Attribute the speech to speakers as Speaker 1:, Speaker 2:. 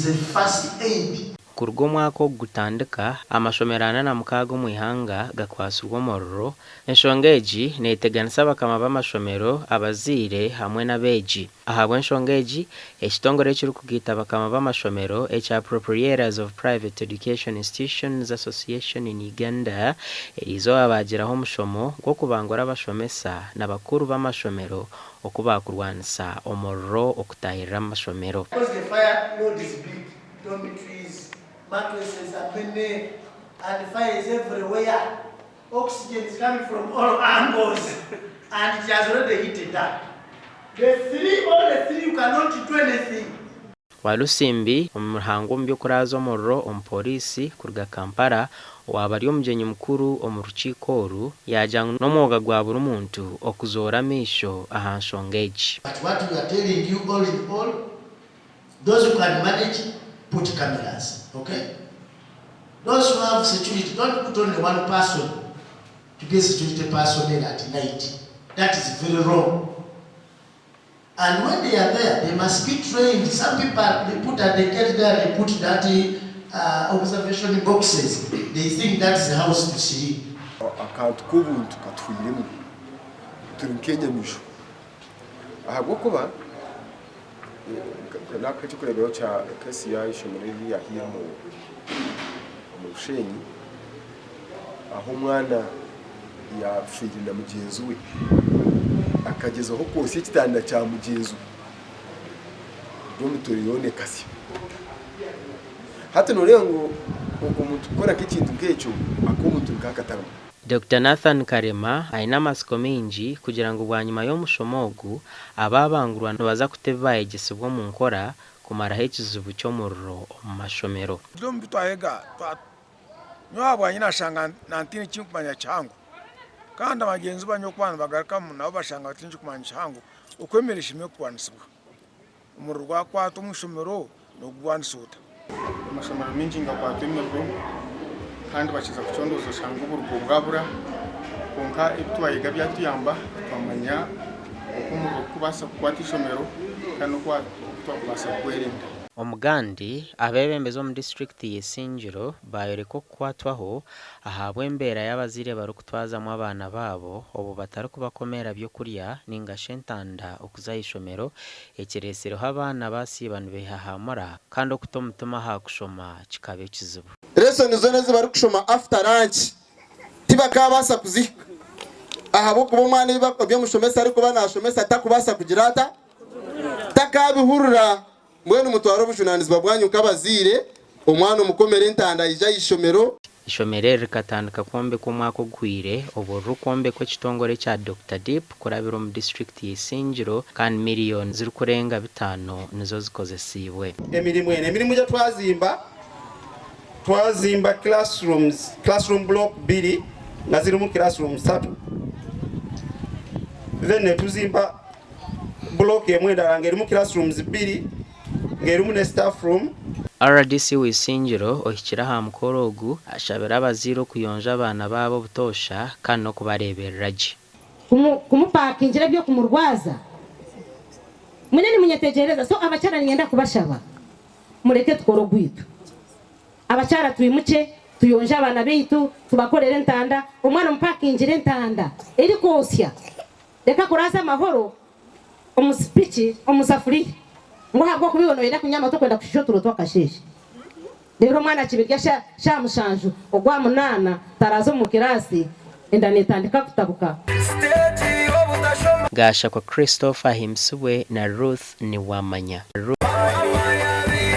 Speaker 1: Is a first aid.
Speaker 2: Kuruga omwaka ogu gutandika, amashomero 46 omu ihanga gakwatsirwe omuriro. Enshonga egi neteganisa bakama b'amashomero, abazaire hamwe n'abeegi. Ahabw'enshonga egi, ekitongore ekirikugaita bakama b'amashomero ekya Proprietors of Private Education Institutions Association in Uganda eriizooba baagiraho omushomo gw'okubangura abashomesa na bakuru b'amashomero oku baakurwanisa omuriro okutaahirira amashomero.
Speaker 1: Because the fire load is big, dormitories, mattresses are many and fire is everywhere, oxygen is coming from all angles and it has already heated up. The three, all the three you cannot do anything.
Speaker 2: Walusimbi, omuhangu omu by'okuraaza omuriro omu pooriisi kuruga Kampala owaaba ari omugyenyi mukuru omu rukiiko oru, yaagira ngu n'omwoga gwa buri muntu okuzoora amaisho aha nshonga egi.
Speaker 1: But what we are telling you all in all, those who can manage put cameras, ok? Those who have security don't put only one person to be a security personnel at night, that is very wrong. And when they are there, they must be trained. Some people they put at the gate there, they put that observation boxes. They think that is the house to sleep.
Speaker 3: Akantu k'obuntu katuhwiremu turi nk'enyamaishwa ahabw'okuba nakuha eky'okureeberaho kya keesi y'eishomero eri haihi omu Bushenyi ahu omwana yaafiire na mugyenzi we akagyezaho kwosya ekitanda kya mugyenzi we dormitory yoona ekasya. Hati nooreeba ngu omuntu kukora nk'ekintu nk'ekyo ak'omuntu nikaba katarimu.
Speaker 2: Dokita Nathan Karema aine amatsiko maingi kugira ngu bwanyima y'omushomo ogu, abaabangurwa nibaza kuta ebi baayegyesibwa omu nkora kumaraho ekizibu ky'omuriro omu mashomero.
Speaker 4: Biri omu bi twayega, nyowe ahabwangye nashanga ntaine ekinkumanya kihango kandi abagyenzi bangye oku baaba nibagarukamu nabo bashanga bataine ekikumanya kihango oku emere eshemereire kurwanisibwa. Omuriro gwakwata omu ishomero nogurwanisa ota?
Speaker 5: Amashomero maingi nigakwatwa emiriro kandi bakiza kucondooza oshanga oburugo bwabura kwonka ebi twayega byatuyamba twamanya oku omuriro gurikubaasa kukwata eishomero kandi n'oku twakubaasa kugwerinda.
Speaker 2: Omugandi, abeebembezi omu disiturikiti ya Isingiro baayoreka okukwatwaho ahabw'embeera y'abazaire barikutwazamu abaana baabo obwo batarikubakomeera by'okurya ninga shi entanda okuza aha ishomero ekireetsireho abaana baasiiba nibeehahaamura kandi okuta omutima aha kushoma kikaba ekizibu.
Speaker 6: Lesson zoona ezi barikushoma after lunch tibakaabaasa kuzihika ahabw'okuba omwana ebi omushomesa arikuba naashomesa takubaasa kugira ata? Takaabihurira. Mbwenu mutware obujunaanizibwa bwanyu nk'abazaire, omwana omukomere entanda aije aha ishomero.
Speaker 2: Eishomero eri rikatandika kwombekwa omwaka oguhweire obwo ririkwombekwa ekitongore ekya Dokita Deep kurabira omu disiturikiti ya Isingiro kandi miriyoni zirikurenga bitaano nizo zikozesiibwe.
Speaker 6: Emirimu eno emirimu gye twazimba, twazimba classrooms, classroom block bbiri nga zirimu classroom satu then netuzimba Block emwe endala nga erimu classrooms bbiri nga erimu ne staff room.
Speaker 2: Rdc w'Isingiro ohikire aha mukoro ogu ashabire abazaire okuyonja abaana baabo obutoosha kandi n'okubareeberera gye.
Speaker 7: Kumupakingira ebyokumurwaza mwine nimunyetegyereza so abakyara ninyenda kubashaba mureke tukore ogwitu abakyara twimukye tuyonje abaana beitu tubakorere entanda omwana omupakingire entanda erikwosya Reka kuraaza amahoro omu sipiki, omu safuriya, ngu ahabw'okuba iwe nooyenda kunyaama tokwenda kushiisha oturo tw'akasheeshe. Reero omwana akibirya shaaha mushanju, ogwa munaana taraaza omu kiraasi, enda neetandika kutabuka.
Speaker 2: Gashakwa Christopher Ahimbisibwe na Ruth Niwamanya.